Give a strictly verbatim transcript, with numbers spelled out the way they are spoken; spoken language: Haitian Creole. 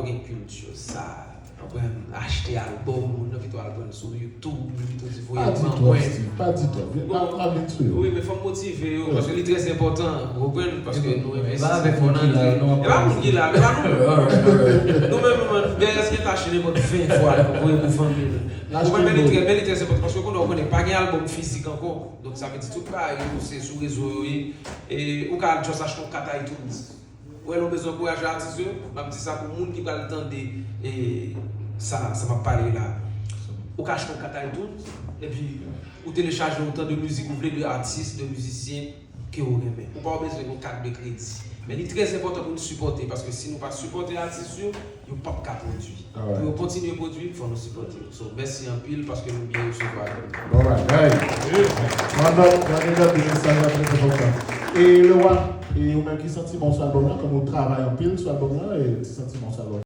gen kilti sa. Konprann, achte albòm, moun nan pito al pran sou YouTube, li pito di voye Pa di ban twòp, mwen. Steve, pa di twòp. Pa, pa vin sou yo. Wi, men fò m motive yo, paske li trè enpòtan, ou konprann, paske nou envesti fò nan li. E pa moun ki la, e pa nou. Nou menm, nou menm, B S gen tache nenpòt ven fwa, nou voye pou fanmi nou. Ou konprann, men li trè, men li trè enpòtan, paske konnen, ou konnen, pa gen albòm fizik ankò. Donk, sa vle di tout bagay yo, se sou rezo yo ye. E ou ka just achte yon kat iTunes. Ou wè, lè w bezwen ankouraje atis yo, m ap di sa pou moun ki pral tande e, sa, sa m ap pale la. Ou ka achte yon kat iTunes, epi ou telechaje otan de mizik ou vle, de atis, de mizisyen ke ou renmen. Ou pa bezwen yon kat de kredi. Men li trè enpòtan pou nou sipòte, paske si nou pa sipòte atis yo, yo p ap ka pwodui. Pou yo kontinye pwodui, fò nou sipòte yo. So, mèsi anpil paske nou byen resevwa yo. Bon bagay. Mwen nòt, mwen nòt de mesaj la trè enpòtan. E Lewa, e ou menm ki santiman sou albòm la, kòm ou travay anpil sou albòm la, e ki santiman sou albòm